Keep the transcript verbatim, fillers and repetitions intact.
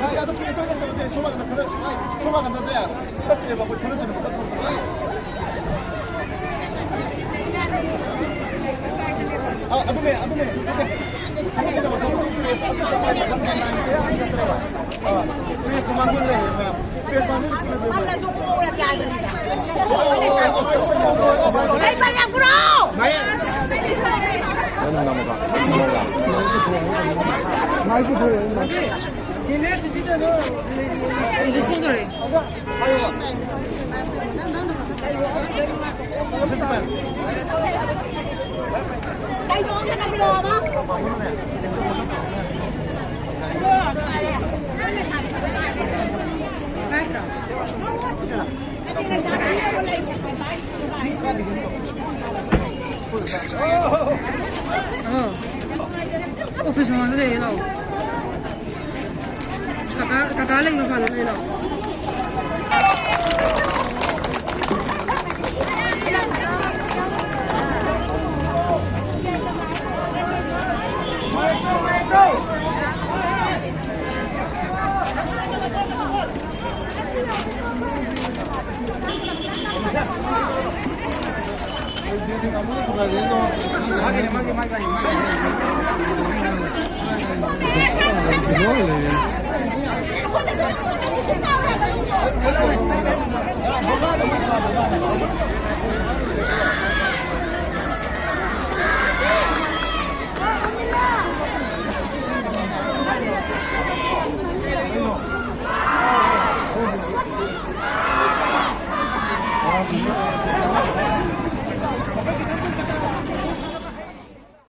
ꯅꯠꯇꯦ, ꯑꯗꯨ ꯄ꯭ꯔꯦꯁ ꯑꯣꯏꯅ ꯇꯧꯁꯦ꯫ ꯁꯣꯝ ꯅꯥꯀꯟꯗ ꯈꯔ, ꯁꯣꯝ ꯅꯥꯀꯟꯗ ꯆꯠꯇ꯭ꯔꯦꯕ, ꯑꯩꯈꯣꯏ ꯈꯔ ꯁꯥꯟꯅꯕ ꯈꯔ ꯇꯧꯗꯕ꯫ ꯑ, ꯑꯗꯨꯅꯦ, ꯑꯗꯨꯅꯦ, ꯑꯗꯨꯅꯦ꯫ ꯈꯔ ꯁꯥꯟꯅꯕ ꯈꯔ ꯇꯧꯗꯕ꯫ ꯄ꯭ꯔꯦꯁ ꯑꯗꯨ ꯆꯠꯇ꯭ꯔꯦꯕ, ꯈꯔ ꯁꯥꯟꯅꯕ ꯈꯔ ꯇꯧꯗꯕ꯫ ꯑ, ꯄ꯭ꯔꯦꯁ ꯃꯃꯥꯡꯗ ꯂꯩꯔꯦ, ꯃꯌꯥꯝ꯫ ꯄ꯭ꯔꯦꯁ ꯃꯃꯥꯡꯗ ꯂꯩꯔꯦ, ꯃꯌꯥꯝ꯫ ꯀꯜꯂꯁꯨ ꯄꯣꯔꯁꯨ ꯌꯥꯗꯕꯤꯗ꯫ ꯂꯩ ꯐꯅ ꯄꯨꯔꯛꯑꯣ꯫ ꯏꯗꯤ ꯁꯣꯗꯣꯔꯦ꯫ ꯀꯩꯅꯣ ꯑꯝꯇ ꯇꯧꯕꯤꯔꯛꯑꯣꯕ꯫ ꯑꯣ, ꯑꯣꯐꯤꯁ ꯃꯃꯥꯡꯗ ꯂꯩꯌꯦ, ꯂꯥꯛꯑꯣ꯫ ꯀꯀꯥ, ꯀꯀꯥ ꯂꯩ ꯃꯄꯥꯟꯗ ꯂꯩ, ꯂꯥꯛꯑꯣ꯫